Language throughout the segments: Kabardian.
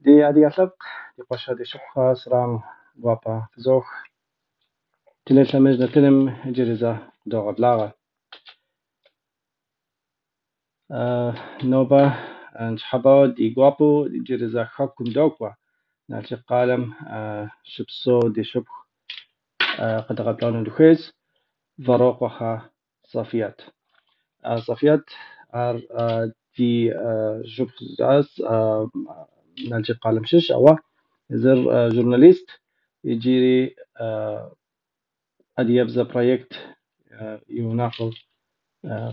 Ди адыгэ лъэпкъ, ди къуэшхэ, ди шыпхъухэ, сэлам гуапэ фызох. Телелъэмыж нэтыным иджыри зэ фыдогъэблагъэ. Нобэ ныщхьэбэ ди гуапэу иджыри зэ хэкум докӏуэ. Налшык къалэм щыпсэу ди шыпхъу къедгъэблэгъэну дыхуейщ Вэрокъуэхэ Софиет. Софиет ар ди шыпхъу жысӏащ, Налшык къалэм щыщ, ауэ езыр журналист иджыри адыгэбзэ проект и унафэу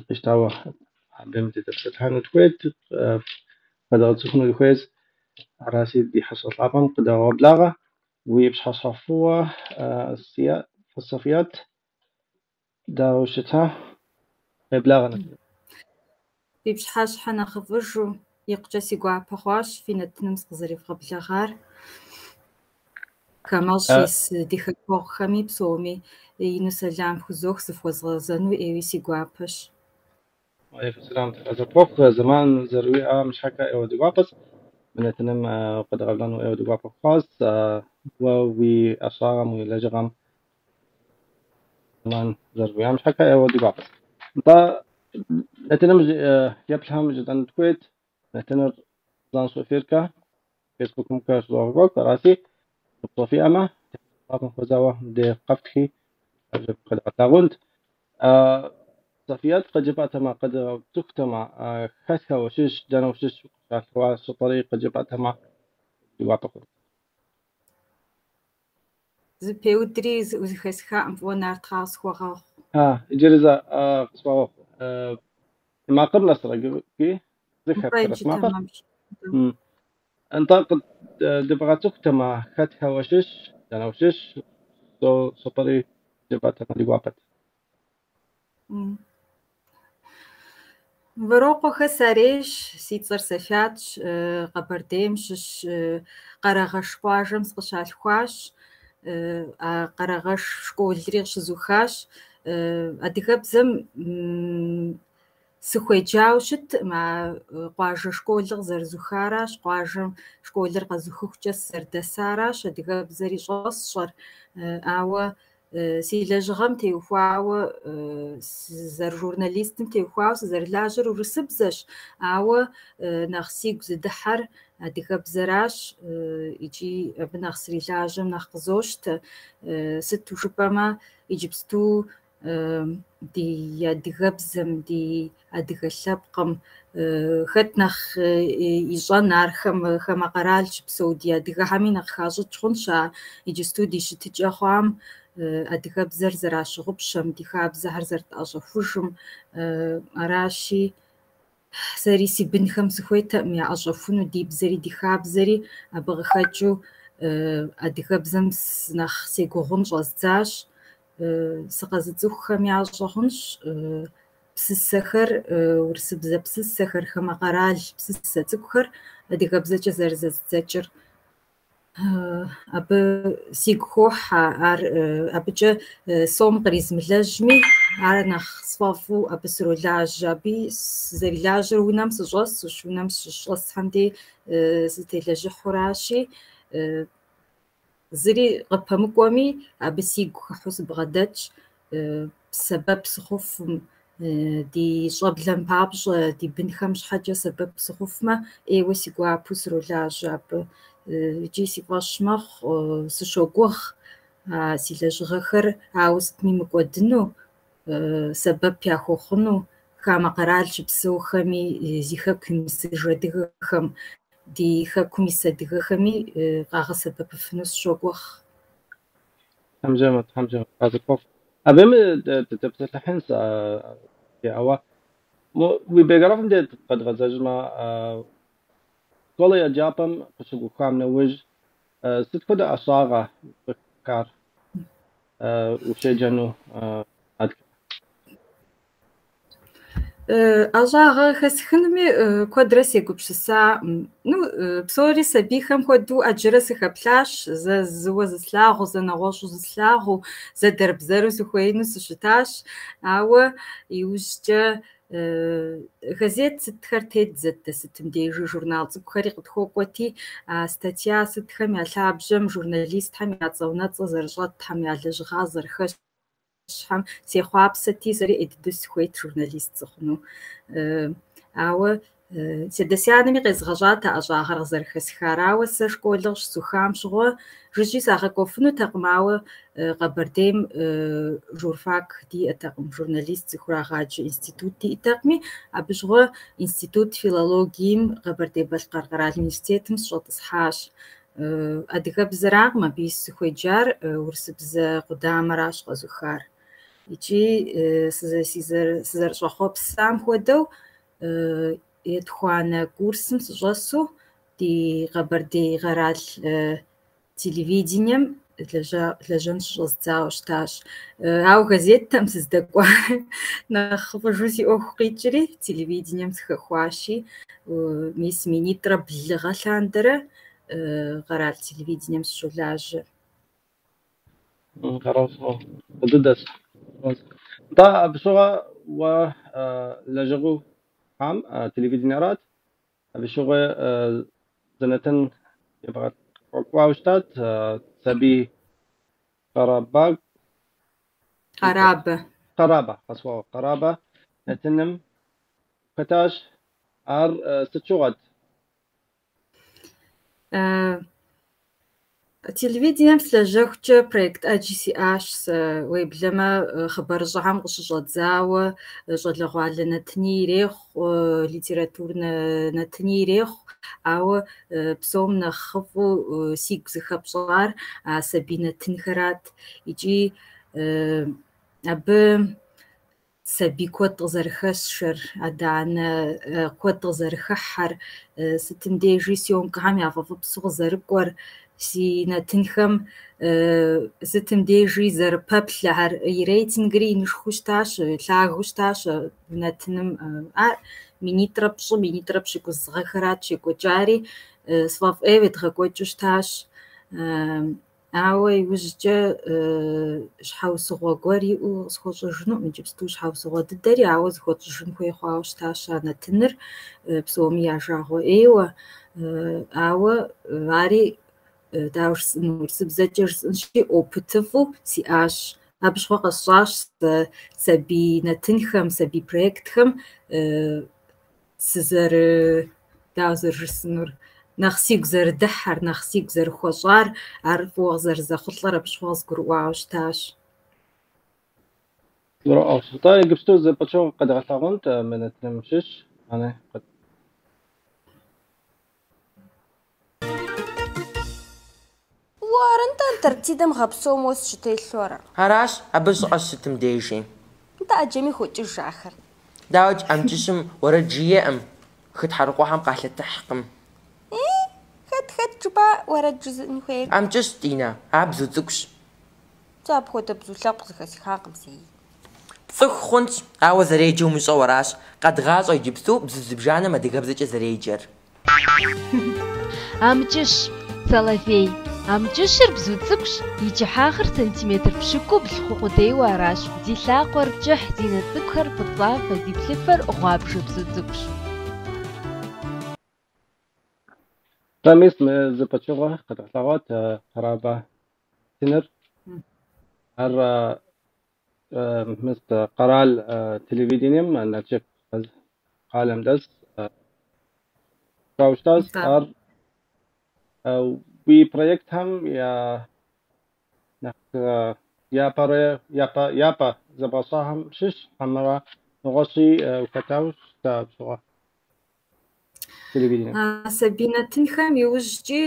къищтауэ абым дытэпсэлъыхьыну дыхуейт, фэдгъэцӏыхуну дыхуейщ. Аращи, ди хьэщӏэ лъапӏэм къыдогъэблагъэ. Уи пщыхьэщхьэ фӏыуэ, Софиет, дауэ ущыта? Къеблагъэ. Фи пщыхьэщхьэ нэхъыфӏыжу, икъукӏэ си гуапэ хъуащ фи нэтыным сыкъызэревгъэблэгъар. Хамэщӏ ис ди хэкуэгъухэми псоми ину сэлам фхузох, зыфхуэзгъэзэну ӏейуи си гуапэщ. Уалейкум сэлам. Къызэпхуэхъу зэман зэрыуиӏам щхьэкӏэ ӏейуэ ди гуапэщ. Мы нэтыным къедгъэблэгъэну ӏейуэ ди гуапэ хъуащ. Уэ уи ӏэщӏагъэм, уи лэжьыгъэм зэман зэрыуиӏам щхьэкӏэ ӏейуэ ди гуапэщ. Нтӏэ, нэтыным еплъхэм жытӏэну дыхуейт. Нэтыныр занщӏэу эфиркэ, Фейсбукымкӏэ щыдогъэкӏуэкӏ, аращи, упщӏэ фиӏэмэ, лъапӏэм хуэзауэ мыбдеж къэфтхи, къэдгъэлъагъунт. Софиет, къыджепӏэтэмэ, къэдгъэцӏыхутэмэ, хэтхэ ущыщ, дэнэ ущыщ, укъыщалъхуа щӏыпӏэри къыджепӏэтэмэ, ди гуапэ хъунт. Зэпеудри зэхэсхаӏым, фӏыуэ Нарткъан къысхуэгъэгъу. Иджыри зэ къысхуэгъэгъу. Макъыр нэсрэ ки? Зэхэпхрэ Иджы макъыр? тэмэмщ. Нтӏэ, дыбгъэцӏыхутэмэ, хэтхэ ущыщ, дэнэ ущыщ, щӏыпӏэри жыпӏэтэмэ, ди гуапэт. Вэрокъуэхэ сарейщ, си цӏэр Софиятщ, Къэбэрдейм щыщ Къэрэгъэш къуажэм сыкъыщалъхуащ, а Къэрэгъэш школри къыщызухащ. Адыгэбзэм сыхуеджауэ щыткъым, а къуажэ школыр къызэрызухаращ, къуажэм школыр къэзухыхукӏэ сызэрыдэсаращ, адыгэбзэри щӏэсщӏэр, ауэ си лэжьыгъэм теухуауэ, сызэрыжурналистым теухуауэ сызэрылажьэр урысыбзэщ, ауэ нэхъ сигу зыдыхьэр адыгэбзэращ икӏи абы нэхъ срилажьэм нэхъ къызощтэ. Сыту жыпӏэмэ, иджыпсту ди адыгэбзэм, ди адыгэ лъэпкъым хэт нэхъ ищӏэн ар хамэ къэрал щыпсэу ди адыгэхэми нэхъ хащӏыкӏ хъунщ а иджыпсту ди щытыкӏэ хъуам, адыгэбзэр зэращыгъупщэм, ди хабзэхэр зэрытӏэщӏэхужым. Аращи, сэри си бынхэм сыхуейтэкъым яӏэщӏэхуну ди бзэри ди хабзэри, абы къыхэкӏыу адыгэбзэм нэхъ сегугъун щӏэздзащ. Сыкъэзыцӏыхухэм ящӏэ хъунщ псысэхэр, урысыбзэ псысэхэр, хамэ къэрал псысэ цӏыкӏухэр адыгэбзэкӏэ зэрызэздзэкӏыр. Абы сигу хохьэ, ар абыкӏэ сом къризмылэжьми, ар нэхъ сфӏэфӏу абы сролажьэ. Абы сызэрилажьэр унэм сыщӏэсущ, унэм сыщыщӏэсхэм дей сытелэжьыхьуращи, зыри къыпэмыкӏуэми, абы сигу хыхьэу сыбгъэдэтщ, сэбэп сыхъуфым, ди щӏэблэм папщӏэ, ди бынхэм щхьэкӏэ сэбэп сыхъуфмэ, ӏейуэ си гуапэу сролажьэ абы. Икӏи си фӏэщ мэхъу, сыщогугъ а си лэжьыгъэхэр ауэ сытми мыкӏуэдыну, сэбэп яхуэхъуну, хамэ къэрал щыпсэухэми, зи хэку имысыж адыгэхэм, ди хэкум ис адыгэхэми къагъэсэбэпыфыну сыщогугъ. Тхьэм жиӏэмэ, Тхьэм жиӏэмэ, къазыхуэхъу. Абыми дытепсэлъыхьынщ, ауэ уи биографием де къэдгъэзэжмэ, школ еджапӏэм къыщыбухам нэужь, сыт хуэдэ ӏэщӏагъэ къыхэпхар ущеджэну адэкӏэ? ӏэщӏагъэ хэсхынуми куэдрэ сегупсысаӏым. Ну, псори сабийхэм хуэдэу ӏэджэрэ сыхэплъащ, зэ зыуэ зыслъагъуу, зэ нэгъуэщӏу зыслъагъуу, зэ дэрбзэру сыхуеину сыщытащ. Ауэ иужькӏэ газет сытхэр теддзэт дэ сытым дежи, журнал цӏыкӏухэри къытхуэкӏуэти, а статья сытхэм я лъабжьэм журналистхэм я цӏэ-унэцӏэ зэрыщӏэтхэм, я лэжьыгъэ зэрыхэщхэм сехъуапсэти, сэри ӏей дыдэу сыхуейт журналист сыхъуну. Ауэ си адэ-си анэми къезгъэщӏат а ӏэщӏагъэр къызэрыхэсхар, ауэ сэ школыр къыщызухам щыгъуэ жыжьи сагъэкӏуэфынутэкъым, ауэ Къэбэрдейм журфак диӏэтэкъым, журналист зыхурагъаджэ институт диӏэтэкъыми, абы щыгъуэ институт филологием Къэбэрдей-Балъкъэр къэрал университетым сыщӏэтӏысхьащ. Адыгэбзэракъым абыи сызыхуеджар, урысыбзэ къудамэращ къэзухар. Икӏи сызэрыщӏэхъуэпсам хуэдэу етхуанэ курсым сыщӏэсу ди Къэбэрдей къэрал телевидением лэжьэн щыщӏэздзауэ щытащ. Ауэ газеттэкъым сыздэкӏуар, нэхъыфӏыжу си ӏуэху къикӏри, телевидением сыхэхуащи, мис 2003 гъэ лъандэрэ къэрал телевидением сыщолажьэ. Фӏы дыдэщ. Нтӏэ, абы щыгъуэ уэ лэжьыгъэу хьам телевидениерат, абы щыгъуэ зы нэтын ебгъэкӏуэкӏуауэ щытат сабий къэрабэ. Къэрабэ. Къэрабэ, къэсӏуауэ, къэрабэ нэтыным хэтащ. Ар сыт щыгъуэт? Телевидением сылэжьэхукӏэ проект ӏэджи сиӏащ сэ, уеблэмэ хъыбарыщӏэхэм къыщыщӏэдзауэ, щӏалэгъуалэ нэтыни ирехъу, литературнэ нэтыни ирехъу, ауэ псом нэхъыфӏу сигу зыхэпщӏар а сабий нэтынхэрат. Икӏи абы сабий куэд къызэрыхэсшэр, адэ-анэ куэд къызэрыхыхьэр, сытым дежи съемкэхэм яфӏэфӏыпсу къызэрыкӏуэр, си нэтынхэм сытым дежи зэрыпэплъэхэр, и рейтингри инышхуэу щытащ, лъагэу щытащ нэтыным. Ар 2003, 2007 гъэхэрат щекӏуэкӏари, сфӏэфӏ ӏейуэ едгъэкӏуэкӏыу щытащ. Ауэ иужькӏэ щхьэусыгъуэ гуэр иӏэу къысхуэщӏыжынукъым иджыпсту щхьэусыгъуэ дыдэри, ауэ зыхуэтщӏыжын хуей хъуауэ щытащ а нэтыныр, псоми я жагъуэ ӏейуэ. Ауэ ари, дауэ жысӏэн, урысыбзэкӏэ жысӏэнщи, опытыфӏу сиӏащ. Абы щыгъуэ къэсщӏащ сэ сабий нэтынхэм, сабий проектхэм дауэ зэрыжысӏэнур, нэхъ сигу зэрыдыхьэр, нэхъ сигу зэрыхуэщӏар, ар фӏыуэ къызэрызэхъулӏэр абы щыгъуэ къызгурыӏуауэ щытащ. Гурыӏуэгъуэщ. Нтӏэ, иджыпсту зы пычыгъуэ къэдгъэлъэгъуэнт мы нэтыным щыщ. Уэрэ, нтӏэ, Антарктидэм гъэ псом уэс щытелъу ара? Аращ, абы щӏыӏэщ сытым дежи. Нтӏэ, ӏэджэми хокӏыж ахэр. Дауикӏ, амкӏыщым уэрэд жиӏэкъым, хы тхьэрыкъуэхэм къалъэтыхькъым. Хэт хэт жыпӏа уэрэд жызыӏэн хуейр? Амкӏыщ, Тӏинэ, ар бзу цӏыкӏущ. Сэ апхуэдэ бзу лъэпкъ зэхэсхакъым зэи. Пцӏыху хъунщ, ауэ зэреджэ умыщӏэу аращ. Къэдгъащӏэ иджыпсту бзу зыбжанэм адыгэбзэкӏэ зэреджэр. Амкӏыщ, соловей. Амкӏыщыр бзу цӏыкӏущ, и кӏыхьагъыр сантиметр 70 хъу къудейуэ аращ. Зи лъакъуэр кӏыхь, зи нэ цӏыкӏухэр фӏыцӏафэ, зи плъыфэр гъуабжэ бзу цӏыкӏущ. Нтӏэ, мис мы зы пычыгъуэ къэдгъэлъэгъуат къэрабэ нэтыныр. Ар мис къэрал телевидением Налшык къалэм дэс щытащ. Ар уи проектхэм я нэхъ япэ зэбгъэщӏахэм щыщ, хьэмэрэ нэгъуэщӏи ухэтауэ щыта абы щыгъуэ телевидением? Сабий нэтынхэм иужькӏи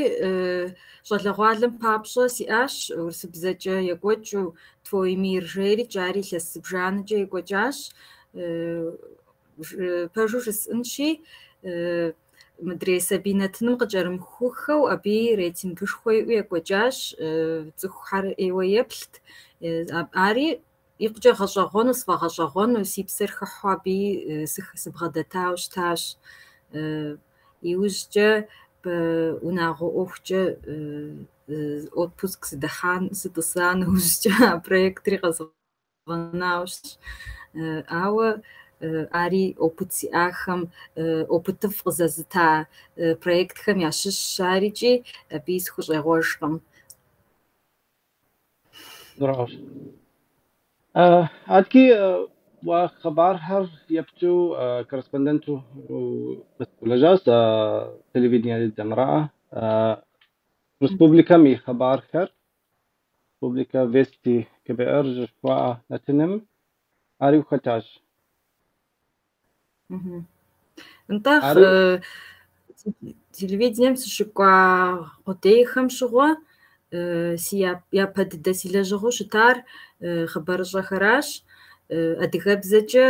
щӏалэгъуалэм папщӏэ сиӏащ урысыбзэкӏэ екӏуэкӏыу «Твой мир» жерикӏ, ари илъэс зыбжанэкӏэ екӏуэкӏащ. Пэжу жысӏэнщи, мыдрей сабий нэтыным къыкӏэрымыхуххэу абыи рейтингышхуэ иӏэу екӏуэкӏащ, цӏыхухэр ӏейуэ еплът. Ари Икъукӏэ гъэщӏэгъуэну, сфӏэгъэщӏэгъуэну, си псэр хыхьэу абыи сыбгъэдэтауэ щытащ. Иужькӏэ унагъуэ ӏуэхукӏэ отпуск сыдыхьа, сытӏыса нэужькӏэ а проектри къэзгъэнауэ щытщ. Ауэ ари опыт сиӏахэм, опытыфӏ къызэзыта проектхэм ящыщщ ар икӏи абыи сыхущӏегъуэжкъым. Гурыӏуэгъуэщ. Адэкӏи уэ хъыбархэр епту корреспонденту улэжьащ телевидение дыдэмыраӏэ. Республикэм и хъыбархэр, Республика Вести КБР жыхуаӏэ нэтыным ари ухэтащ. Нтӏэ, телевидением сыщыкӏуа къудейхэм щыгъуэ си япэ дыдэ си лэжьыгъэу щытар хъыбарыщӏэхэращ. Адыгэбзэкӏэ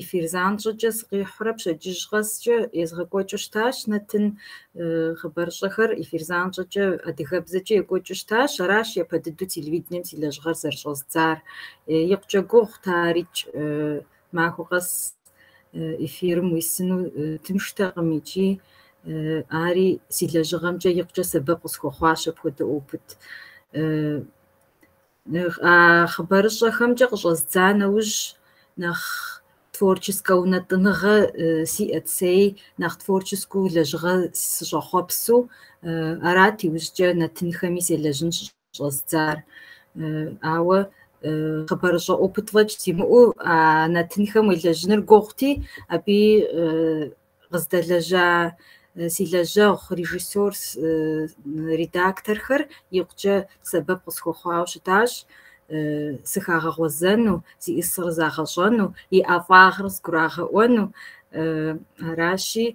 эфир занщӏэкӏэ сыкъихьурэ пщэдджыжь къэскӏэ езгъэкӏуэкӏыу щытащ нэтын. Хъыбарыщӏэхэр эфир занщӏэкӏэ адыгэбзэкӏэ екӏуэкӏыу щытащ. Аращ япэ дыдэу телевидением си лэжьыгъэр зэрыщӏэздзар. Икъукӏэ гугъут арикӏ махуэ къэс эфирым уисыну тынштэкъым икӏи ари си лэжьыгъэмкӏэ икъукӏэ сэбэп къысхуэхъуащ апхуэдэ опыт. А хъыбарыщӏэхэмкӏэ къыщӏэздза нэужь, нэхъ творческэ унэтӏыныгъэ сиӏэт сэи, нэхъ творческэу лэжьыгъэ сыщӏэхъуэпсу, арат иужькӏэ нэтынхэми селэжьын щыщӏэздзар. Ауэ хъыбарыщӏэ опыт фӏэкӏ симыӏэу а нэтынхэм уелэжьыныр гугъути, абыи къыздэлэжьа си лэжьэгъу, режиссер, редакторхэр икъукӏэ сэбэп къысхуэхъуауэ щытащ, сыхагъэгъуэзэну, зиӏысыр загъэщӏэну, и ӏэфӏагъыр згурагъэӏуэну. Аращи,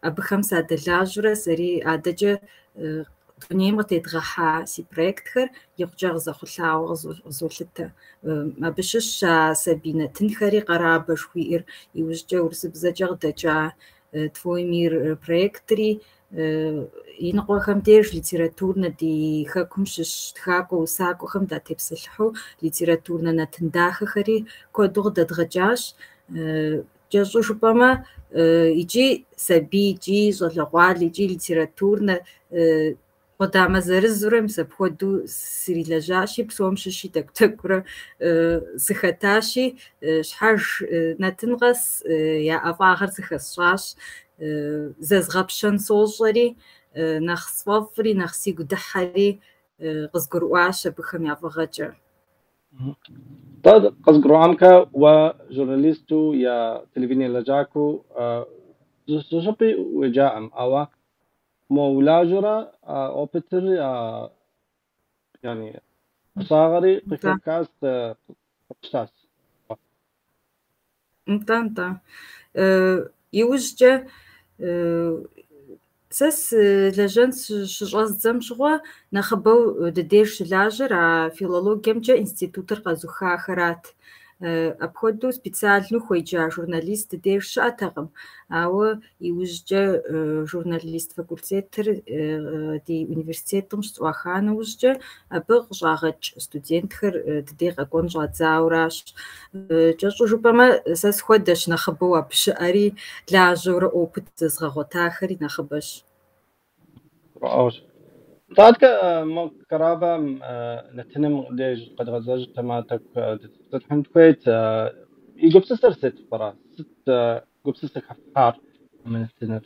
абыхэм садэлажьэурэ сэри адэкӏэ дунейм къытедгъэхьа си проектхэр икъукӏэ къызэхъулӏауэ къызолъытэ. Абы щыщщ а сабий нэтынхэри, Къэрабэ жыхуиӏэр, иужькӏэ урысыбзэкӏэ къыдэкӏа Твой мир проектри, иныкъуэхэм деж литературнэ ди хэкум щыщ тхакӏуэ, усакӏуэхэм датепсэлъыхьу литературнэ нэтын дахэхэри куэду къыдэдгъэкӏащ. Кӏэщӏу жыпӏэмэ, икӏи сабий, икӏи щӏалэгъуалэ, икӏи литературнэ къудамэ зырызурэ мис апхуэдэу срилэжьащи, псом щыщи тӏэкӏу-тӏэкӏурэ сыхэтащи, щхьэж нэтын къэс я ӏэфӏагъэр зыхэсщӏащ, зэзгъэпщэн сощӏэри, нэхъ сфӏэфӏри, нэхъ сигу дыхьэри къызгурыӏуащ абыхэм я фӏыгъэкӏэ. Тӏэ, къызгурыӏуамкэ, уэ журналисту е телевидение лэжьакӏуэу зыщӏыпӏи уеджаӏым, ауэ мо улажьэурэ опытыр, яни ӏэщӏагъэри къыхэпхащ, къэпщтащ. Нтӏэ, нтӏэ. Иужькӏэ сэ сылэжьэн щыщӏэздзэм щыгъуэ нэхъыбэу ди деж щылажьэр а филологиемкӏэ институтыр къэзухахэрат. Апхуэдэу специальнэу хуеджа журналист ди деж щыӏэтэкъым, ауэ иужькӏэ журналист факультетыр ди университетым щызэӏуаха нэужькӏэ абы къыщӏагъэкӏ студентхэр ди дей къэкӏуэн щӏадзауэращ. Кӏэщӏу жыпӏэмэ, сэ схуэдэщ нэхъыбэу абы щыӏэри, лажьэурэ опыт зэзгъэгъуэтахэри нэхъыбэщ. Гурыӏуэгъуэщ. Нтӏэ, адэкӏэ мо Къэрабэ нэтыным деж къэдгъэзэжтэмэ, тӏэкӏу дытепсэлъыхьын хуейт. И гупсысэр сыт пӏэрэ? Сыт гупсысэ хэфлъхьар мы нэтыныр?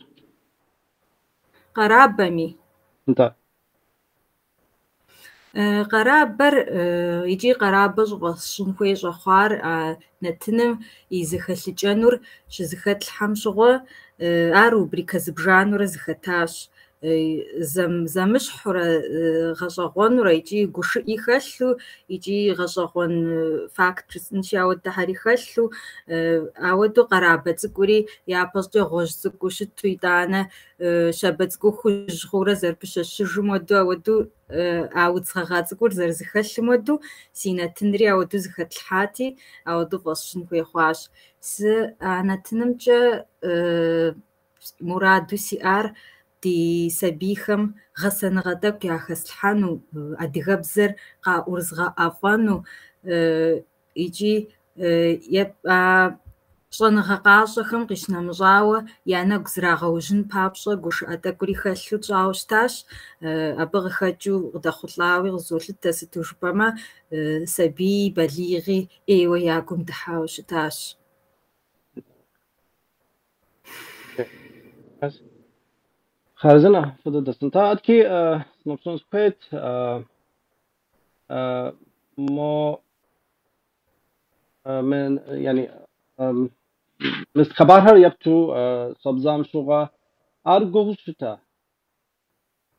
Къэрабэми? Нтӏэ. Къэрабэр икӏи къэрабэ щӏыфӏэсщын хуей щӏэхъуар а нэтыным и зэхэлъыкӏэнур щызэхэтлъхьэм щыгъуэ, ар рубрикэ зыбжанэурэ зэхэтащ. Зэмыщхьурэ, гъэщӏэгъуэнурэ икӏи гушыӏи хэлъу, икӏи гъэщӏэгъуэн факт жысӏэнщи, ауэдэхэри хэлъу, ауэдэу къэрабэ цӏыкӏури япэщӏыкӏэ гъуэжь цӏыкӏуу щыту, итӏанэ щабэ цӏыкӏуу хужь хъуурэ зэрыпыщэщыжым хуэдэу, ауэдэу а удз гъэгъа цӏыкӏур зэрызэхэлъым хуэдэу, си нэтынри ауэдэу зэхэтлъхьати, ауэдэу фӏэсщын хуей хъуащ. Сэ а нэтынымкӏэ мураду сиӏар ди сабийхэм гъэсэныгъэ тӏэкӏу яхэслъхьэну, адыгэбзэр къаӏурызгъэӏэфӏэну. Икӏи а щӏэныгъэ къащӏэхэм къищынэмыщӏауэ, я нэгу зрагъэужьын папщӏэ гушыӏэ тӏэкӏури хэлъу тщӏауэ щытащ. Абы къыхэкӏыу къыдэхъулӏауи къызолъытэ, сыту жыпӏэмэ, сабии балигъи ӏейуэ я гум дыхьауэ щытащ. Хъарзынэ, фӏы дыдэщ. Нтӏэ, адэкӏи сыноупщӏыну сыхуейт, мо мы, yani, мис хъыбархэр епту щӏэбдзам щыгъуэ, ар гугъу щыта?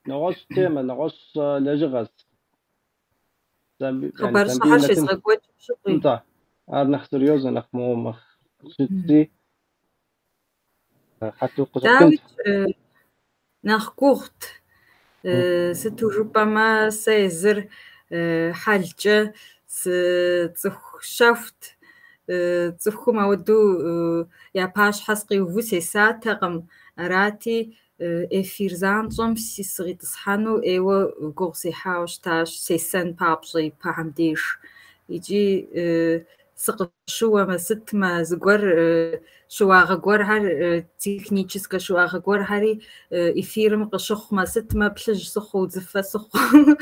Нэгъуэщӏ темэ, нэгъуэщӏ лэжьыгъэс. Yani, Хъыбарыщӏэхэр сабий нэтын. щезгъэкӏуэкӏым щыгъуи. Нтӏэ, ар нэхъ серьезно, нэхъ мо нэхъ щытти, хьэлъэу къыщӏэкӏынт. Дауикӏ, нэхъ гугъут. Сыту жыпӏэмэ, сэ езыр хьэлкӏэ сыцӏыху щэхут. Цӏыхум ауэдэу я пащхьэ сыкъиувэу сесатэкъым. Арати, эфир занщӏэм сыкъитӏысхьэну ӏейуэ гугъу сехьауэ щытащ, сесэн папщӏэ ипэхэм деж. Икӏи сыкъыщыуэмэ, сытмэ, зыгуэр щыуагъэ гуэрхэр, техническэ щыуагъэ гуэрхэри эфирым къыщыхъумэ, сытмэ, плъыжь сыхъуу, удзыфэ сыхъуу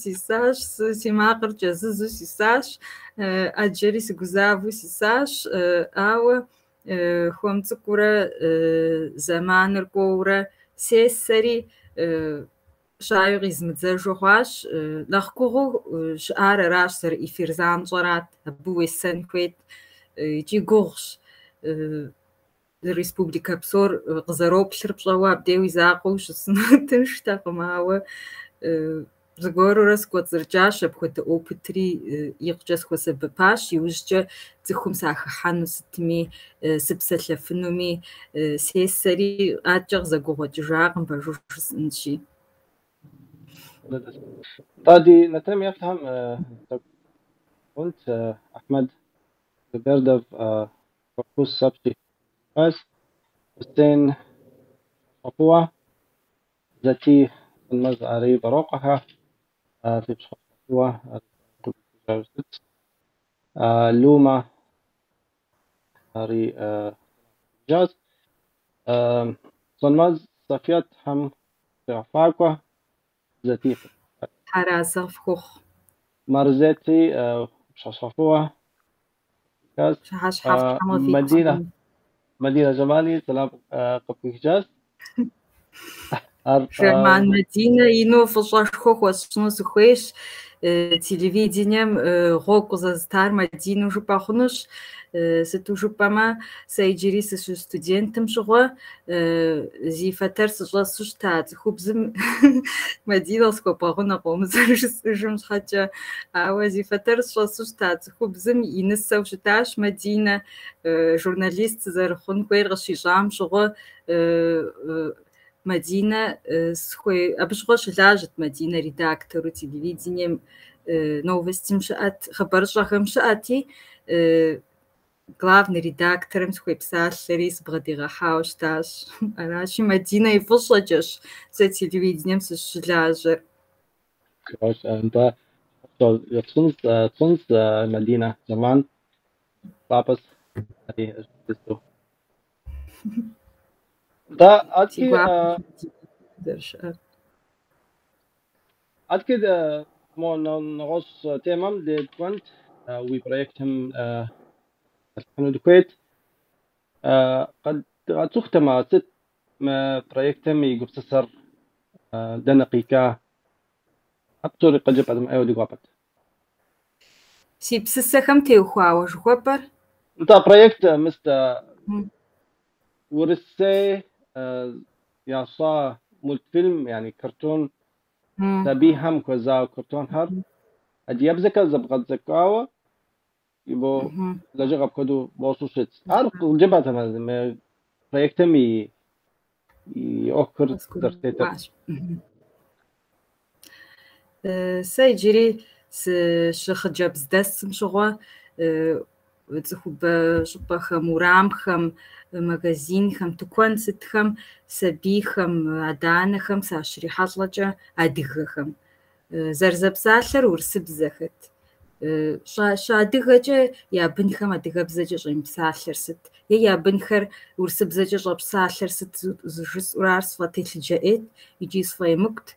сисащ, си макъыр кӏэзызу сисащ, ӏэджэри сыгузавэу сисащ, ауэ хуэм цӏыкӏуурэ зэманыр кӏуэурэ сесэри щайуи къизмыдзэжу хъуащ. Нэхъ гугъуу щыӏар аращ, зэрыэфир занщӏэрат, абы уесэн хуейт. Икӏи гугъущ республикэ псор къызэроплъыр пщӏэуэ абдей уи закъуэу ущысыну тынштэкъым, ауэ зыгуэрурэ сыкӏуэцӏрыкӏащ, апхуэдэ опытри икъукӏэ схуэсэбэпащ. Иужькӏэ цӏыхум сахыхьэну сытми, сыпсэлъэфынуми, сесэри адэкӏэ къызэгугъуэкӏыжакъым, пэжу жысӏэнщи. Нтӏэ, ди нэтыным еплъхэм хъунт Ахьмэд Бердов фӏэхъус апщий. Хъусен Щхьэфӏыуэ, Зэтий Сынмэз ари Вэрокъуэхэ, фи пщыхьэщхьэфӏыуэ щытщ. Лумэ ари жащ. Сынмэз Софиет Тхьэм къегъэфакӏуэ, Зэтий. Тхьэразэ фхухъу. Марзети пщыхьэщхьэфӏыуэ. Пщыхьэщхьэфӏ Тхьэм къывит. Мадинэ Жэмали сэлам къыпхуихьащ. Жэман Мадинэ ину фӏыщӏэшхуэ хуэсщӏыну сыхуейщ. Телевидением гъуэгу къызэзытар Мадинэу жыпӏэ хъунущ. Сыту жыпӏэмэ, сэ иджыри сыщыстудентым щыгъуэ зи фэтэр сыщӏэсу щыта цӏыхубзым Мадинэ къысхуэбгъэгъунукъым зэрыжысӏэжым щхьэкӏэ. Ауэ зи фэтэр сыщӏэсу щыта цӏыхубзым и нысэу щытащ Мадинэ. Журналист сызэрыхъун хуейр къыщищӏам щыгъуэ Мадинэ абы щыгъуэ щылажьэт Мадинэ редактору телевидением, новостым щыӏэт, хъыбарыщӏэхэм щыӏэти, главный редакторым схуепсалъэри сыбгъэдигъэхьауэ щытащ. Аращи, Мадинэ и фӏыщӏэкӏэщ сэ телевидением сыщылажьэр. Нтӏэ, тщӏынщ Мадинэ зэман папэс. Нтӏэ, Си гуапэщ зэрыщыӏэр. Адэкӏи мо нэгъуэщӏ темэм декӏуэнт, уи проектым къэлъыхъуну дыхуейт. Къэдгъэцӏыхутэмэ, сыт мы проектым и гупсысэр дэнэ къикӏа? А псори къыджепӏэтэмэ, ӏейуэ ди гуапэт. Си псысэхэм теухуауэ жыхуэпӏэр? Нтӏэ, проект мис Урысей ящӏа мультфильм, yani картон, сабийхэм хуэза картонхэр адыгэбзэкӏэ зэбгъэдзэкӏауэ ибо лэжьыгъэ апхуэдэу бощӏу щытщ. Ар къыджепӏэтэмэ, мы проектым и ӏуэхухэр зэрытетыр. Сэ иджыри сыщыхъыджэбздэсым щыгъуэ цӏыхубэ щӏыпӏэхэм, урамхэм, магазинхэм, тыкуэн сытхэм сабийхэм, адэ-анэхэм сащрихьэлӏэкӏэ адыгэхэм. Зэрызэпсалъэр урысыбзэхэт. Щыадыгэкӏэ я бынхэм адыгэбзэкӏэ щӏемыпсалъэр сыт? Е я бынхэр урысыбзэкӏэ щӏэпсалъэр сыт жысӏэурэ ар сфӏэтелъыджэ ӏейт икӏи сфӏэемыкӏут.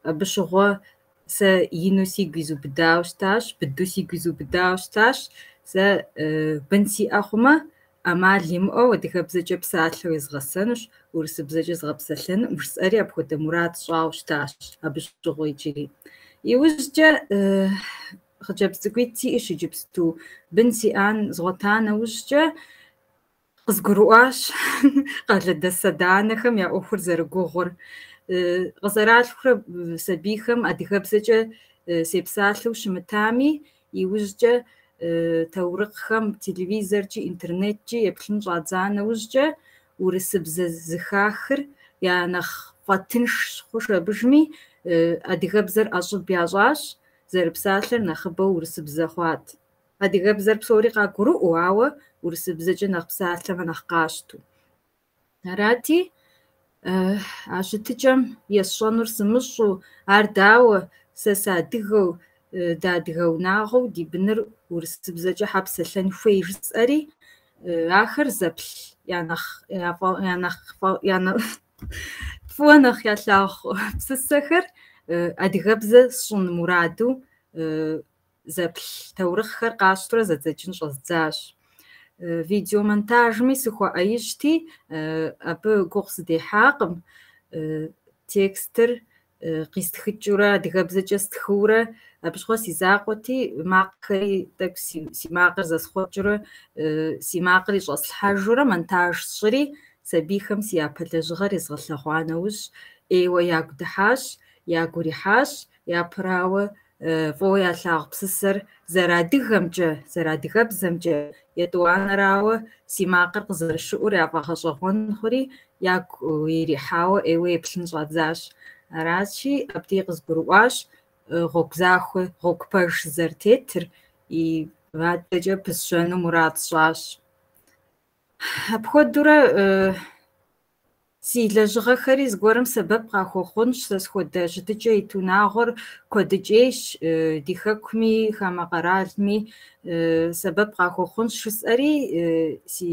Абы щыгъуэ сэ ину сигу изубыдауэ щытащ, быдэу сигу изубыдауэ щытащ. Сэ бын сиӏэ хъумэ, ӏэмал имыӏэу адыгэбзэкӏэ псалъэу езгъэсэнущ, урысыбзэкӏэ згъэпсэлъэнукъым, жысӏэри апхуэдэ мурад сщӏауэ щытащ абы щыгъуэ иджыри. Иужькӏэ хъыджэбз цӏыкӏуитӏ сиӏэщ иджыпсту. Бын сиӏан згъуэта нэужькӏэ къызгурыӏуащ къалэдэс адэ-анэхэм я ӏуэхур зэрыгугъур. Къызэралъхурэ сабийхэм адыгэбзэкӏэ сепсалъэу щымытами, иужькӏэ таурыхъхэм телевизоркӏи интернеткӏи еплъын щӏадза нэужькӏэ урысыбзэ зыхахыр я нэхъ фӏэтынш хъуш абыжми, адыгэбзэр ӏэщӏыб ящӏащ, зэрыпсалъэр нэхъыбэу урысыбзэ хъуат. Адыгэбзэр псори къагурыӏуэу, ауэ урысыбзэкӏэ нэхъ псалъэмэ нэхъ къащтэу. Арати, а щытыкӏэм есщӏэнур сымыщӏэу, ар дауэ, сэ сыадыгэу, дыадыгэ унагъуэу ди быныр урысыбзэкӏэ хьэ псэлъэн хуей жысӏэри, ахэр зэплъ я нэхъ я нэхъ я фӏыуэ нэхъ ялъагъу псысэхэр адыгэбзэ сщӏын мураду зэплъ таурыхъхэр къасщтэурэ зэдзэкӏын щӏэздзащ. Видеомонтажми сыхуэӏэижьти, абы гугъу сыдехьакъым. Текстыр къистхыкӏыурэ, адыгэбзэкӏэ стхыурэ, абы щыгъуэ си закъуэти, макъхэри тӏэкӏу си макъыр зэсхъуэкӏыурэ, си макъри щӏэслъхьэжурэ монтаж сщӏыри, сабийхэм си япэ лэжьыгъэр езгъэлъэгъуа нэужь, ӏейуэ ягу дыхьащ, ягу ирихьащ, япэрауэ фӏыуэ ялъагъу псысэр зэрыадыгэмкӏэ, зэрыадыгэбзэмкӏэ, етӏуанэрауэ си макъыр къызэрыщыӏур яфӏэгъэщӏэгъуэн хъури, ягу ирихьауэ ӏейуэ еплъын щӏадзащ. Аращи, абдей къызгурыӏуащ гъуэгу захуэ, гъуэгу пэж сызэрытетыр, и адэкӏэ пысщэну мурад сщӏащ. Апхуэдэурэ си лэжьыгъэхэри зыгуэрым сэбэп къахуэхъунщ, сэ схуэдэ щытыкӏэ ит унагъуэр куэдыкӏейщ, ди хэкуми, хамэ къэралми сэбэп къахуэхъунщ жысӏэри си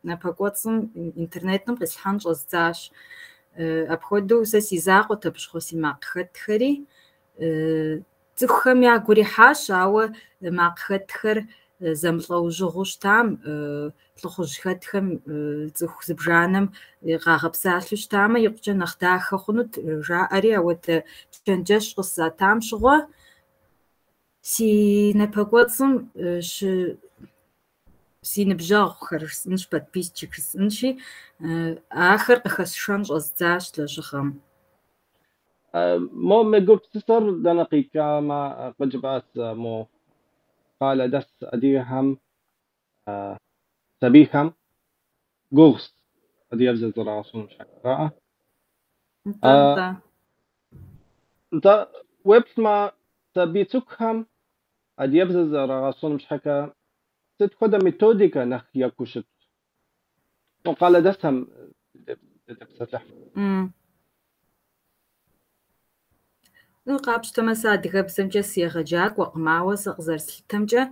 напэкӏуэцӏым интернетым къислъхьэн щӏэздзащ. Апхуэдэу сэ си закъуэт абы щыгъуэ си макъхэтхэри. Цӏыхухэм ягу ирихьащ, ауэ макъхэтхэр зэмылӏэужьыгъуэу щытам, лӏыхъужьхэтхэм цӏыху зыбжанэм къагъэпсалъэу щытамэ, икъукӏэ нэхъ дахэ хъунут, жаӏэри ауэдэ чэнджэщ къысатам щыгъуэ си напэкӏуэцӏым си ныбжьэгъухэр жысӏэнщ, подписчик жысӏэнщи, ахэр къыхэсшэн щӏэздзащ лэжьыгъэм. Мо мы гупсысэр дэнэ къикӏамэ, къыджыпӏащ мо къалэдэс адыгэхэм, сабийхэм гугъущ адыгэбзэ зэрагъэщӏэным щхьэкӏэ, араӏэ? Нтӏэ, нтӏэ. Нтӏэ, уеплъмэ, сабий цӏыкӏухэм адыгэбзэ зэрагъэщӏэным щхьэкӏэ сыт хуэдэ методикэ нэхъ екӏуу щыт? Мо къалэдэсхэм дытепсэлъыхь. Ну, къапщтэмэ, сэ адыгэбзэмкӏэ сыегъэджакӏуэкъым, ауэ сэ къызэрыслъытэмкӏэ,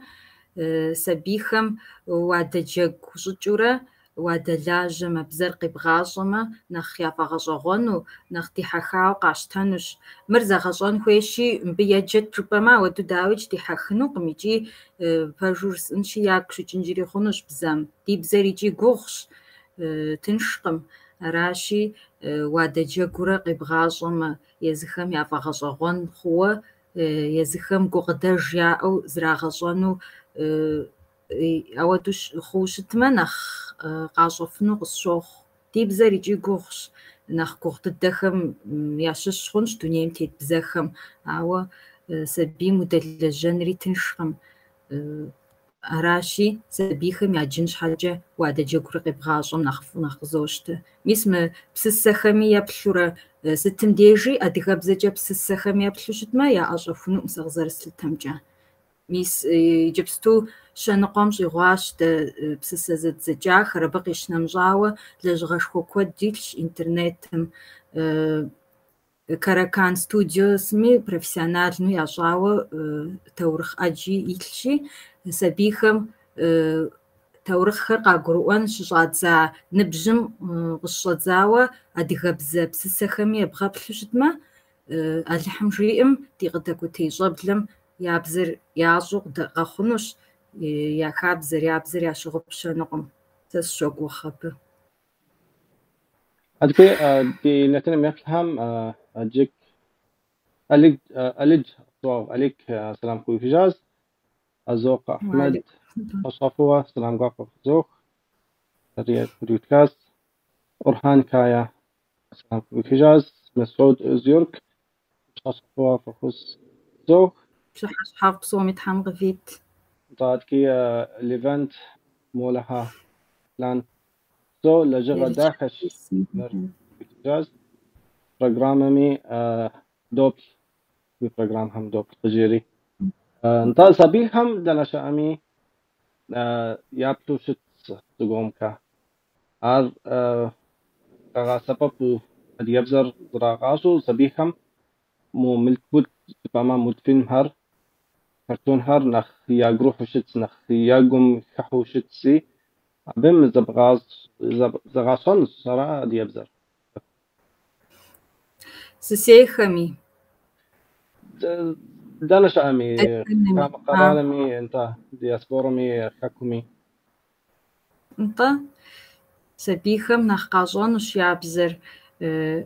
сабийхэм уадэджэгу щӏыкӏэурэ уадэлажьэмэ, бзэр къебгъащӏэмэ, нэхъ яфӏэгъэщӏэгъуэну, нэхъ дихьэхауэ къащтэнущ. Мыр зэгъэщӏэн хуейщи, мыбы еджэт жыпӏэмэ, ауэдэу дауикӏ дихьэхынукъым икӏи пэжу жысӏэнщи, ягу щыкӏынкӏэри хъунущ бзэм. Ди бзэр икӏи гугъущ, тыншкъым. Аращи, уадэджэгурэ къебгъащӏэмэ, езыхэм яфӏэгъэщӏэгъуэн хъууэ, езыхэм гукъыдэж яӏэу зрагъэщӏэну ауэдэу хъууэ щытмэ, нэхъ къащӏэфыну къысщохъу. Ди бзэр икӏи гугъущ, нэхъ гугъу дыдэхэм ящыщ хъунщ дунейм тет бзэхэм, ауэ сабийм удэлэжьэнри тыншкъым. Аращи, сабийхэм яджын щхьэкӏэ уадэджэгурэ къебгъащӏэм нэхъыфӏу нэхъ къызощтэ. Мис мы псысэхэми еплъурэ, сытым дежи адыгэбзэкӏэ псысэхэм еплъу щытмэ, яӏэщӏэхунукъым сэ къызэрыслъытэмкӏэ. Мис иджыпсту 100-м щӏигъуащ дэ псысэ зэддзэкӏахэр, абы къищынэмыщӏауэ лэжьыгъэшхуэ куэд илъщ интернетым. Каракан Студиосми профессиональнэу ящӏауэ таурыхъ ӏэджи илъщи, сабийхэм таурыхъхэр къагурыӏуэн щыщӏадза ныбжьым къыщыщӏэдзауэ адыгэбзэ псысэхэми ебгъэплъу щытмэ, Алыхьым жиӏэм ди къыдэкӏуэтей щӏэблэм я бзэр ящӏэу къэхъунущ, я хабзэр, я бзэр ящыгъупщэнукъым. Сэ сыщогугъ абы. Адэкӏэ ди нэтыным еплъхэм Аджик Алыдж Алик сэлам къыуихыжащ. Азокъуэ Ахьмэд пщыхьэщхьэфӏыуэ сэлам гуапэ фызох. Къыдиутхащ. Орхан Кая сэлам къыуихыжащ. Месуд Özgürk пщыхьэщхьэфӏыуэ фӏэхъус фызох. Пщыхьэщхьэфӏ псоми Тхьэм къывит. Адэкӏэ Левент Молэхьэ Лан псо лэжьыгъэ дахэщ мыр къыуихыжащ. Программэми доплъ, уи программэхэм доплъ къыжери. Нтӏэ сабийхэм дэнэ щыӏэми яплъу щыт зыгомкэ. Ар къагъэсэбэпу адыгэбзэр зрагъащӏэу сабийхэм мо мылъкубыт жыпӏэмэ мультфильмхэр, картонхэр нэхъ ягу рихьу щытщ, нэхъ я гум хыхьэу щытщи, абым зэгъащӏэнущ ара адыгэбзэр. Сысейхэми. Дэнэ щыӏэми, хамэ къэралми, нтӏэ, диаспорэми, хэкуми. Нтӏэ, сабийхэм нэхъ къащӏэнущ я бзэр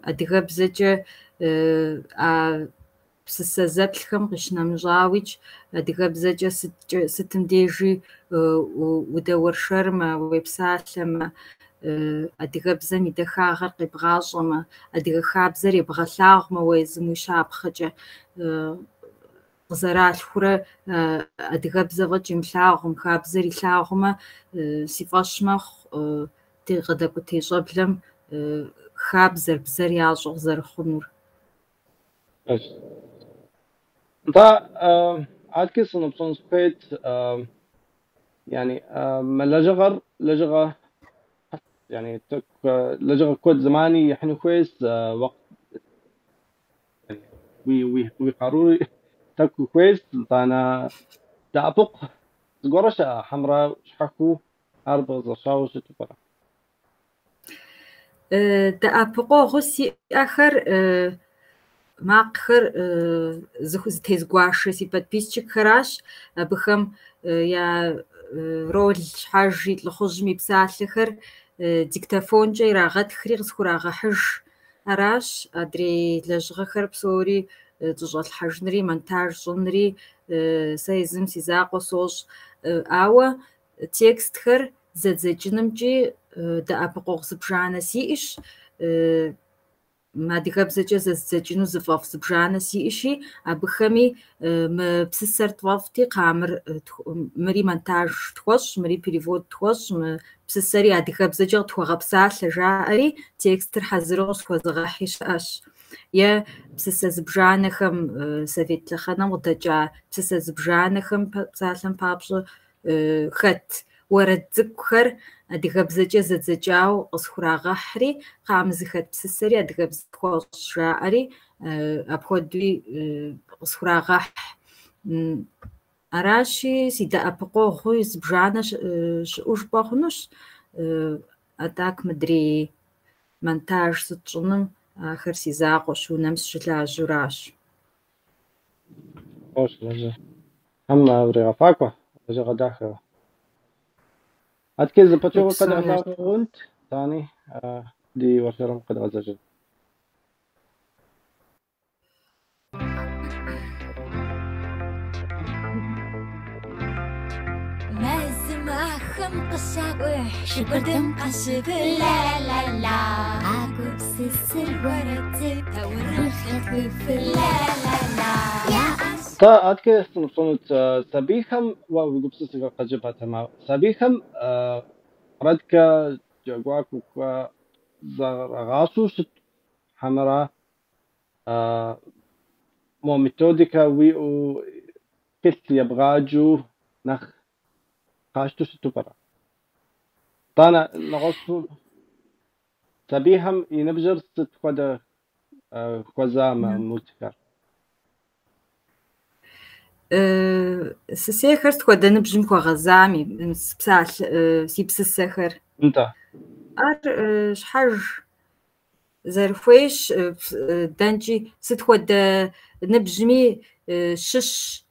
адыгэбзэкӏэ а псысэ зэплъхэм къищынэмыщӏауикӏ, адыгэбзэкӏэ сытым дежи удэуэршэрмэ, уепсалъэмэ, адыгэбзэм и дахагъэр къебгъащӏэмэ, адыгэ хабзэр ебгъэлъагъумэ уэ езым уи щапхъэкӏэ къызэралъхурэ адыгэбзэ фӏэкӏ имылъагъум, хабзэр илъагъумэ, си фӏэщ мэхъу ди къыдэкӏуэтей щӏэблэм хабзэр, бзэр ящӏэу къызэрыхъунур. Нтӏэ, адэкӏэ сынопщӏын сыхуейт, yani мы лэжьыгъэр лэжьыгъэ yani лэжьыгъэ куэд зэмани ихьыну хуейщ, уэкът уи къарури тӏэкӏу хуейщ, итӏанэ дэӏэпыкъу зыгуэрэ щыӏэ хьэмэрэ щхьэхуэу ар бгъэзэщӏауэ щыту пӏэрэ? Дэӏэпыкъуэгъуу сиӏэхэр макъхэр зытезгуашэ си подписчикхэращ. Абыхэм я роль щхьэж и лӏыхъужьым и псалъэхэр диктофонкӏэ ирагъэтхри къысхурагъэхьыж. Аращ адрей лэжьыгъэхэр псори щӏыщӏэлъхьэжынри, монтаж щӏынри сэ езым си закъуэ сощӏ. Ауэ текстхэр зэдзэкӏынымкӏи дэӏэпыкъуэгъу зыбжанэ сиӏэщ. Адыгэбзэкӏэ зэздзэкӏыну зыфӏэфӏ зыбжанэ сиӏэщи, абыхэми мы псысэр тфӏэфӏти, кхъа мыри монтаж тхуэщӏ, мыри перевод тхуэщӏ, мы псысэри адыгэбзэкӏэ къытхуэгъэпсалъэ жаӏэри текстыр хьэзыру къысхуэзыгъэхьи щыӏэщ. Е псысэ зыбжанэхэм, совет лъэхъэнэм къыдэкӏа псысэ зыбжанэхэм псалъэм папщӏэ хэт уэрэд цӏыкӏухэр адыгэбзэкӏэ зэдзэкӏауэ къысхурагъэхьри, кхъа мы зыхэт псысэри адыгэбзэ тхуэщӏ жаӏэри, апхуэдэуи къысхурагъэхь. Аращи, си дэӏэпыкъуэгъуи зыбжанэ щыӏэу жыпӏэ хъунущ. А так мыдрей монтаж сыт щӏыным ахэр си закъуэщ, унэм сыщылажьэуращ. Фӏыщ, лэжьэ. Тхьэм уригъэфӏакӏуэ, лэжьыгъэ дахэ. Адэкӏэ зы пычыгъуэ къэдгъэлъагъунт, итӏани ди уэршэрым къэдгъэзэжын. Мэзым ахэм къыщакӏухь, шыгуэрдэм къащыпыл, ла-ла-ла. Къагупсысыр уэрэд цӏыкӏу, таурыхъ ятхыфыр, ла-ла-ла. Нтӏэ, адэкӏэ сынопщӏынут, сабийхэм уэ уи гупсысэхэр къызжепӏатэмэ, сабийхэм уэрэдкэ джэгуакӏуэкӏэ зэрагъащӏэу щыт хьэмэрэ мо методикэ уиӏэу тхылъ ебгъаджэу нэхъ къащтэу щыту пӏэрэ? Итӏанэ нэгъуэщӏу сабийхэм и ныбжьыр сыт хуэдэ хуэза мы мультикхэр? Сысейхэр сыт хуэдэ ныбжьым хуэгъэзами, псалъэ, си псысэхэр. Нтӏэ. Ар щхьэж зэрыхуейщ, дэнкӏи сыт хуэдэ ныбжьми щыщ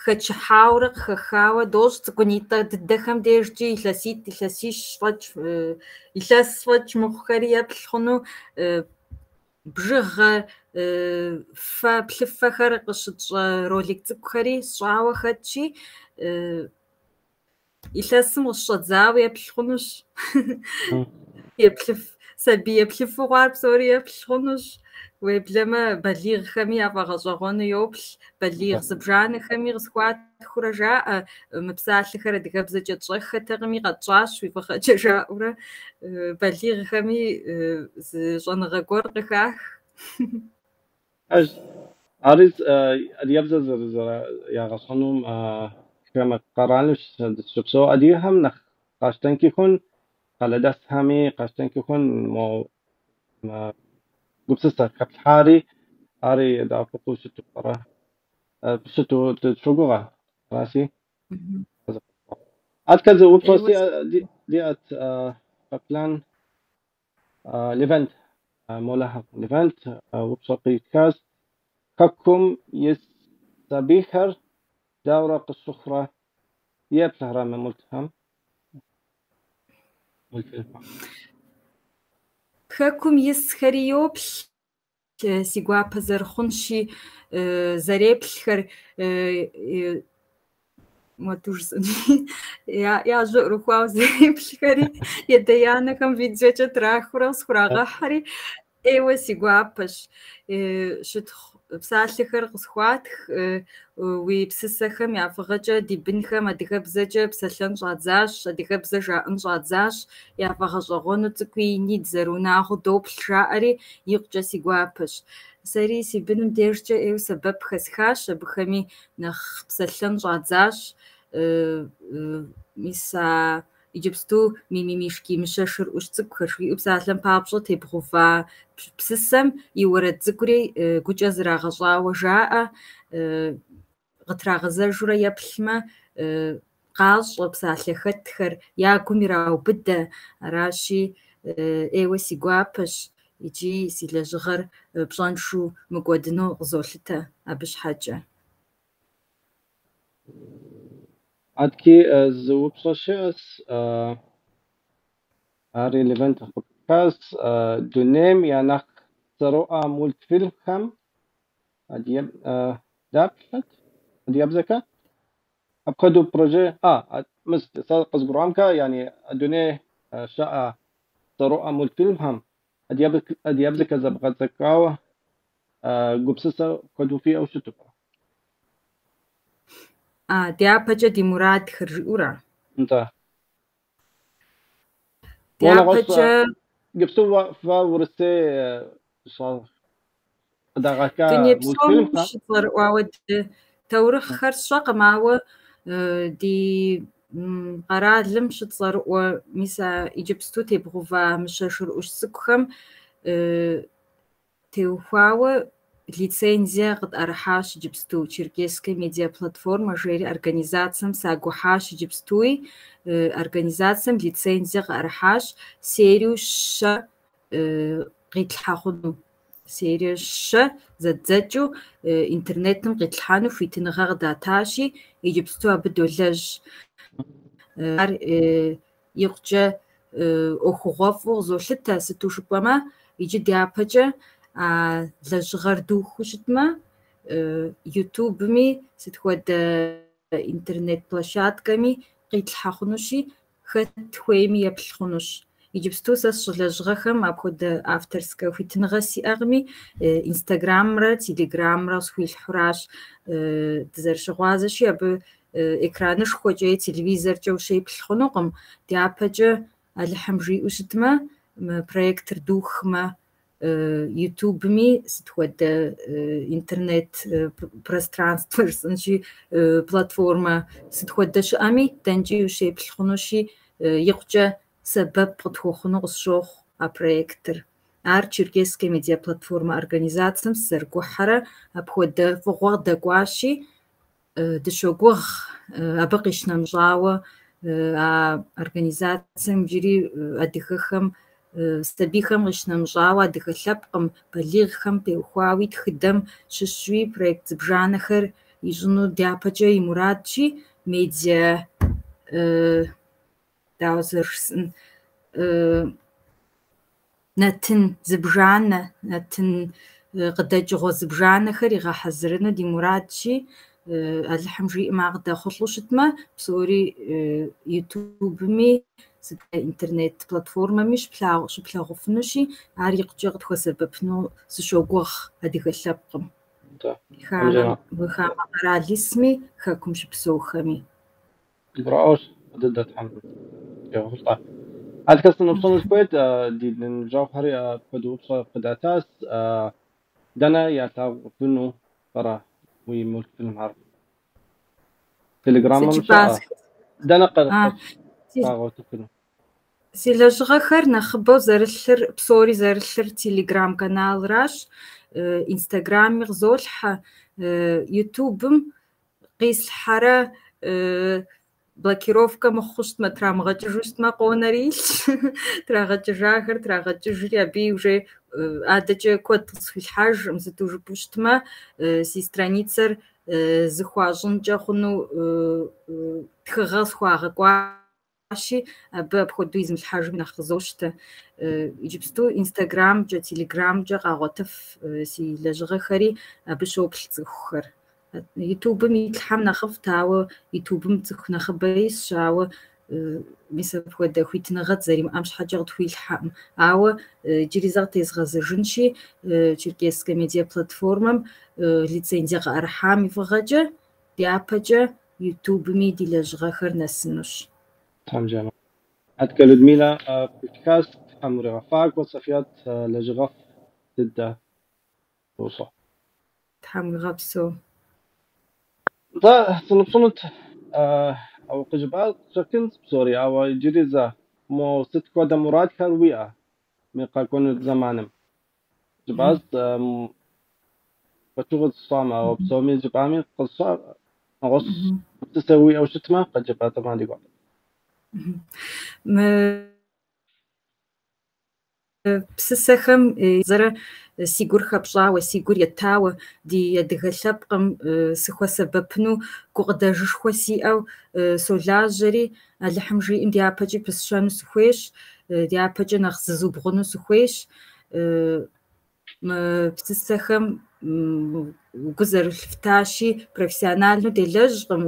хэчыхьауэрэ къыхэхауэ дощӏ цӏыкӏунитӏэ дыдэхэм дежкӏи илъэситӏ, илъэсищ фӏэкӏ, илъэс фӏэкӏ мыхъухэри еплъ хъуну, бжыгъэ, фэ, плъыфэхэр къыщытщӏэ ролик цӏыкӏухэри сщӏауэ хэтщи, илъэсым къыщыщӏэдзауэ еплъ хъунущ. Еплъыф, сабий еплъыфу хъуар псори еплъ хъунущ. Уеблэмэ балигъхэми яфӏэгъэщӏэгъуэну йоплъ, балигъ зыбжанэхэми къысхуатхыурэ жаӏэ, мы псалъэхэр адыгэбзэкӏэ тщӏэххэтэкъыми къэтщӏащ уи фӏыгъэкӏэ жаӏэурэ, балигъхэми зы щӏэныгъэ гуэр къыхах. Пэжщ. Ари адыгэбзэ зэрягъэщӏэнум хамэ къэралым щыпсэу адыгэхэм нэхъ къащтэнкӏи хъун, къалэдэсхэми къащтэнкӏи хъун мо гупсысэ хэплъхьари, ари дэӏэпыкъуу щыту пӏэрэ? Щыту дыщогугъэ, араси. Аткӏэ зы упщӏэ диӏэт Къаплъэн Левент, Молэхэ Левент упщӏэ къитхащ. Хэкум ис сабийхэр дауэрэ къыщыхъурэ еплърэ мы мультхэм? Мультфильмхэм. Хэкум исхэри йоплъ, си гуапэ зэрыхъунщи, зэреплъхэр, муэду жысӏэнуи, я жьэ ӏурыхуауэ зэреплъхэри, ядэ-янэхэм видеокӏэ трахыурэ къысхурагъэхьри, ӏейуэ си гуапэщ. Щытхъу псалъэхэр къысхуатх, уи псысэхэм я фӏыгъэкӏэ ди бынхэм адыгэбзэкӏэ псэлъэн щӏадзащ, адыгэбзэ жаӏэн щӏадзащ, яфӏэгъэщӏэгъуэну цӏыкӏуи ини дызэрыунагъуэу доплъ жаӏэри, икъукӏэ си гуапэщ. Сэри си быным дежкӏэ ӏейуэ сэбэп хэсхащ, абыхэми нэхъ псэлъэн щӏадзащ. Мис а иджыпсту Мимимишки мыщэ шыр ӏущ цӏыкӏухэр жиӏэу псалъэм папщӏэ тебгъува псысэм и уэрэд цӏыкӏури гукӏэ зрагъэщӏауэ жаӏэ, къытрагъэзэжурэ еплъмэ, къащӏэ псалъэ хэтхэр, я гум ираубыдэ. Аращи, ӏейуэ си гуапэщ икӏи си лэжьыгъэр пщӏэншэу мыкӏуэдыну къызолъытэ абы щхьэкӏэ. Аткӏи зы упщӏэ щыӏэщ, ари Левент къыпитхащ. Дунейм я нэхъ цӏэрыӏуэ мультфильмхэм даплъэт адыгэбзэкӏэ? Апхуэдэу проже, мис сэ къызгурыӏуамкӏэ, яни дуней щыӏэ цӏэрыӏуэ мультфильмхэм адыгэбзэкӏэ зэбгъэдзэкӏауэ гупсысэ куэду фиӏэу щыту пӏэрэ? Дяпэкӏэ ди мурадхэр жиӏэура? Нтӏэ. Дяпэкӏэ Иджыпсту фэ Урысей къыдагъэкӏа Дуней псом мультфильмхэм щыцӏэрыӏуауэ таурыхъхэр сщӏэкъым, ауэ ди къэралым щыцӏэрыӏуэ, мис а иджыпсту тебгъува мыщэ шыр ӏущ цӏыкӏухэм теухуауэ лицензие къытӏэрыхьащ иджыпсту. Черкесская медиаплатформа жери организацэм сагухьащ иджыпстуи. Организацэм лицензие къыӏэрыхьащ, серию щэ къитлъхьэ хъуну. Серие щэ зэддзэкӏыу интернетым къитлъхьэну хуитыныгъэ къыдатащи, иджыпсту абы долэжь. Ар икъукӏэ ӏуэхугъуэфӏу къызолъытэ, сыту жыпӏэмэ, иджы дяпэкӏэ а лэжьыгъэр духыу щытмэ, Ютубми сыт хуэдэ интернет площадкэми къитлъхьэ хъунущи, хэт хуейми еплъ хъунущ. Иджыпсту сэ сщӏы лэжьыгъэхэм апхуэдэ авторскэ хуитыныгъэ сиӏэкъыми, Инстаграммрэ Телеграммрэ къысхуилъхьуращ. Дызэрыщыгъуазэщи, абы экранышхуэкӏэ е телевизоркӏэ ущеплъ хъунукъым. Дяпэкӏэ Алыхьым жиӏэу щытмэ, мы проектыр духмэ, Ютубми сыт хуэдэ интернет пространствэ жысӏэнщи, платформэ сыт хуэдэ щыӏэми, дэнкӏи ущеплъ хъунущи, икъукӏэ сэбэп къытхуэхъуну къысщохъу а проектыр. Ар Черкесская медиаплатформа организацэм сызэрыгухьэрэ апхуэдэ фӏыгъуэ къыдэкӏуащи, дыщогугъ абы къищынэмыщӏауэ а организацэм иджыри адыгэхэм, сабийхэм къищынэмыщӏауэ адыгэ лъэпкъым, балигъхэм теухуауи, тхыдэм щыщуи проект зыбжанэхэр ищӏыну дяпэкӏэ и мурадщи, медиа дауэ зэрыжысӏэн, нэтын зыбжанэ, нэтын къыдэкӏыгъуэ зыбжанэхэр игъэхьэзырыну ди мурадщи, Алыхьым жиӏэмэ ар къыдэхъулӏэу щытмэ, псори Ютубми, интернет платформэми щыплъагъуфынущи, ар икъукӏэ къытхуэсэбэпыну сыщогугъ адыгэ лъэпкъым. Хамэ къэрал исми, хэкум щыпсэухэми. Гурыӏуэгъуэщ, фӏы дыдэ Тхьэм къигъэхъулӏэ. Адэкӏэ сынопщӏэну сыхуейт, ди ныбжьэгъухэри апхуэдэ упщӏэ къыдатащ. Дэнэ ялъагъуфыну пӏэрэ уи мультфильмхэр? Телеграммым щыӏэ? Дэнэ къагъуэтыфыну? Си лэжьыгъэхэр нэхъыбэу зэрылъыр, псори зэрылъыр Телеграм каналращ, Инстаграмми къызолъхьэ, Ютубым къислъхьэрэ блокировкэ мыхъуу щытмэ, трамыгъэкӏыжу щытмэ, къонэри илъщ. Трагъэкӏыжахэр трагъэкӏыжри, абы уже адэкӏэ куэд къысхуилъхьэжкъым, сыту жыпӏэу щытмэ, си страницэр зыхуащӏынкӏэ хъуну тхыгъэ схуагъэкӏуащи, абы апхуэдэу измылъхьэжми нэхъ къызощтэ. Иджыпсту Инстаграмкӏэ, Телеграмкӏэ къагъуэтыф си лэжьыгъэхэри, абы щоплъ цӏыхухэр. Ютубым итлъхьэм нэхъыфӏт, ауэ Ютубым цӏыху нэхъыбэ исщ, ауэ мис апхуэдэ хуитыныгъэ дызэримыӏэм щхьэкӏэ къытхуилъхьэкъым. Ауэ иджыри зэ къытезгъэзэжынщи, Черкесскэ медиаплатформэм лицензие къыӏэрыхьам и фӏыгъэкӏэ, дяпэкӏэ Ютубми ди лэжьыгъэхэр нэсынущ. Тхьэм жиӏэмэ. Адэкӏэ Людмилэ пхуитхащ, Тхьэм уригъэфӏакӏуэ, Софият, лэжьыгъэфӏ дыдэ бощӏэ. Тхьэм уигъэпсэу. Нтӏэ, сынопщӏынут, ауэ къыжыпӏар къыщӏэкӏынщ псори, ауэ иджыри зэ, мо сыт хуэдэ мурадхэр уиӏэ мы къэкӏуэну зэманым? Жыпӏащ, фӏэкӏыгъуэ сщӏам, ауэ псоми жыпӏами къысщӏа, нэгъуэщӏ гупсысэ уиӏэу щытмэ, къыджепӏатэмэ ди гуапэт. Мы псысэхэм зэрэ си гур хэпщӏауэ, си гур етауэ, ди адыгэ лъэпкъым сыхуэсэбэпыну гукъыдэжышхуэ сиӏэу солажьэри, Алыхьым жиӏэм дяпэкӏи пысщэну сыхуейщ, дяпэкӏэ нэхъ зызубгъуну сыхуейщ. Мы псысэхэм гу зэрылъыфтащи, профессиональнэу делэжькъым,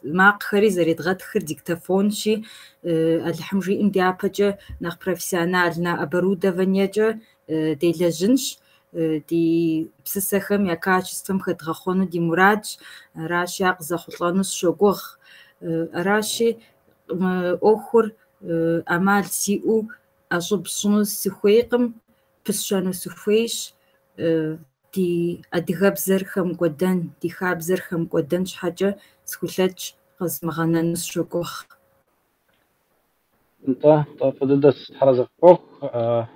макъхэри зэредгъэтхыр диктофонщи, Алыхьым жиӏэм дяпэкӏэ нэхъ профессиональнэ оборудованиекӏэ делэжьынщ, ди псысэхэм я качествэм хэдгъэхъуэну ди мурадщ, аращи ар къызэхъулӏэну сыщогугъ. Аращи, мы ӏуэхур ӏэмал сиӏэу ӏэщӏыб сщӏыну сыхуейкъым, пысщэну сыхуейщ, ди адыгэбзэр хэмыкӏуэдэн, ди хабзэр хэмыкӏуэдэн щхьэкӏэ схулъэкӏ къэзмыгъэнэну сыщогугъ. Нтӏэ, нтӏэ, фӏы дыдэщ, Тхьэр арэзы къыпхухъу,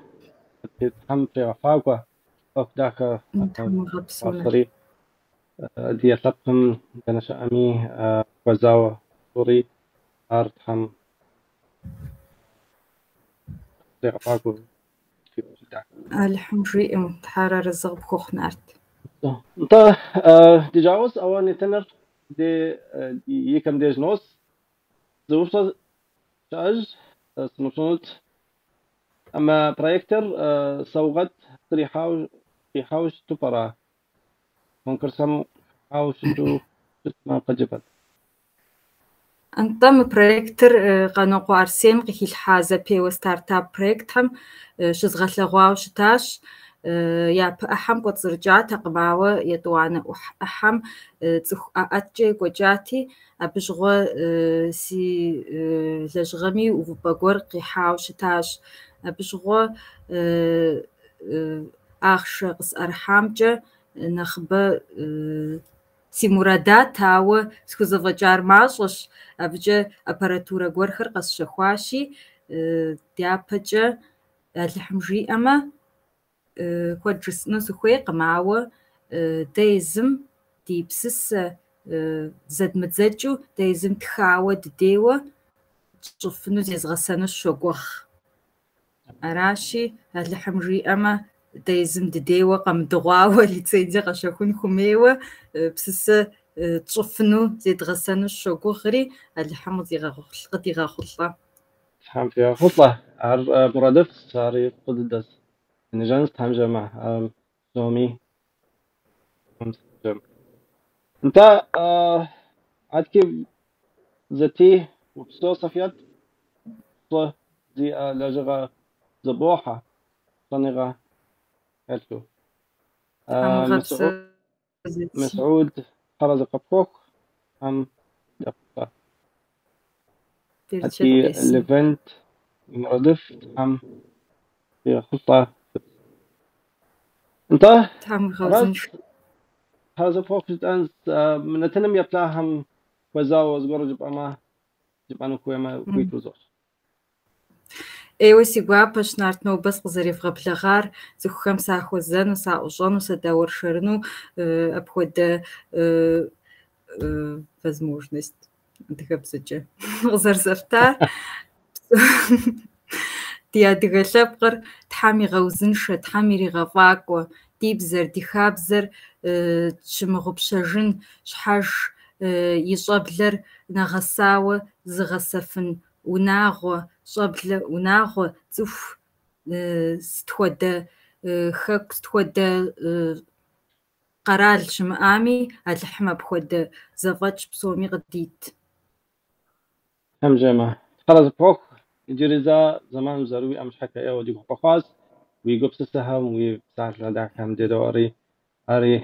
Тхьэм прегъэфӏакӏуэ, ӏуэху дахэ Тхьэм уигъэпсэу. уащӏэри, ди лъэпкъым дэнэ щыӏэми хуэзауэ псори ар Тхьэм прегъэфӏакӏуэ. Алыхьым жиӏэм, Тхьэр арэзы къыпхухъу, Нарт. Нтӏэ, ди жагъуэщ, ауэ нэтыныр ди и кӏэм деж нос. Зы упщӏэ щыӏэжщ, сынопщӏынут. Амэ проектыр саугъэт кърихьауэ щыту пӏэрэ? Конкурсым хыхьауэ щыту щытмэ, къыджепӏэт. Нтӏэ, мы проектыр Къанокъуэ Арсен къыхилъхьа зэпеуэ стартап проектхэм щызгъэлъэгъуауэ щытащ. Япэ ӏыхьэм кӏуэцӏрыкӏатэкъым, ауэ етӏуанэ ӏыхьэм цӏыху ӏэӏэткӏэ екӏуэкӏати, абы щыгъуэ си лэжьыгъэми увыпӏэ гуэр къихьауэ щытащ. Абы щыгъуэ ахъшэ къысӏэрыхьамкӏэ нэхъыбэ си мурадат, ауэ схузэфӏэкӏар мащӏэщ. Абыкӏэ аппаратурэ гуэрхэр къэсщэхуащи, дяпэкӏэ Алыхьым жиӏэмэ, куэд жысӏэну сыхуейкъым, ауэ дэ езым ди псысэ зэдмыдзэкӏыу, дэ езым тхауэ дыдейуэ тщӏыфыну зезгъэсэну сыщогугъ. Аращи, Алыхьым жиӏэмэ, дэ езым дыдейуэ къэмыдыгъуауэ, лицензие къэщэхун хуэмейуэ псысэ тщӏыфыну зедгъэсэну сыщогугъри, Алыхьым къыдигъэхъулӏэ. Тхьэм фигъэхъулӏэ. Ар мурадыфӏщ, ари фӏы дыдэщ. Дынежьэнщ Тхьэм жиӏэмэ, псоми. Нтӏэ, адэкӏи Затий, упсэу, Софият, пщӏэ зиӏэ лэжьыгъэ зыбохьэ, щӏэныгъэ хэлъу. Тхьэм уигъэпсэу, Затий. Мысхьуд, Тхьэразэ къыпхуэхъу, Тхьэм къыдэхъулӏэ. Берычэт Адэкӏи бесын. Левент и мурадыфӏ, Тхьэм къигъэхъулӏэ. Нтӏэ, Тхьэм аращ. уигъэузыншэ. Тхьэразэ пхуэхъу жытӏэнщ. Мы нэтыным еплъахэм хуэзауэ зыгуэр жыпӏэмэ, жыпӏэну хуеймэ, хуит узощӏ. Ӏейуэ си гуапэщ, Нарт, нобэ сыкъызэревгъэблэгъар, цӏыхухэм сахуэзэну, саӏущӏэну, садэуэршэрыну апхуэдэ возможность адыгэбзэкӏэ къызэрызэфтар. Ди адыгэ лъэпкъыр Тхьэм игъэузыншэ, Тхьэм иригъэфӏакӏуэ, ди бзэр, ди хабзэр тщымыгъупщэжын, щхьэж и щӏэблэр нэгъэсауэ зыгъэсэфын унагъуэ, щӏэблэ, унагъуэ, цӏыху сыт хуэдэ хэку, сыт хуэдэ къэрал щымыӏами, Алыхьым апхуэдэ зэфӏэкӏ псоми къыдит. Тхьэм жиӏэмэ, Тхьэразэ пхуэхъу, иджыри зэ зэман зэрыуиӏэм щхьэкӏэ ӏейуэ ди гуапэ хъуащ. Уи гупсысэхэм, уи псалъэ дахэхэм дедэӏуэри, ари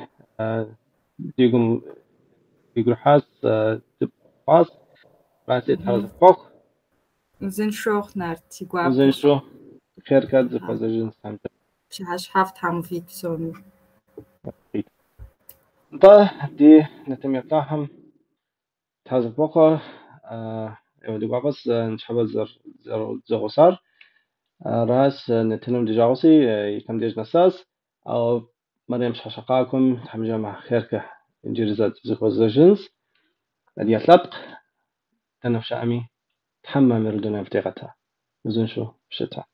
ди гум игу ирихьащ, дыпхъуащ. Аращи, Тхьэразэ пхуэхъу. Узыншэу ухъу, Нарт, си гуапэщ. Узыншэу, хъеркӏэ дызэхуэзэжынщ Тхьэм жиӏэмэ. Пщыхьэщхьэфӏ Тхьэм къывит псоми. Нтӏэ, ди нэтыным еплъахэм Тхьэразэ фхуэхъу, ӏейуэ ди гуапэщ ныщхьэбэ зэрызэгъусар. Аращ, нэтыным ди жагъуэщи, и кӏэм деж нэсащ. Ауэ мэрем пщыхьэщхьэ къакӏуэм Тхьэм жиӏэмэ, хъеркӏэ иджыри зэ дызэхуэзэжынщ. Адыгэ лъэпкъ дэнэ фыщыӏэми, Тхьэм мамыру дунейм фытигъэтэ. Узыншэу фыщытэ.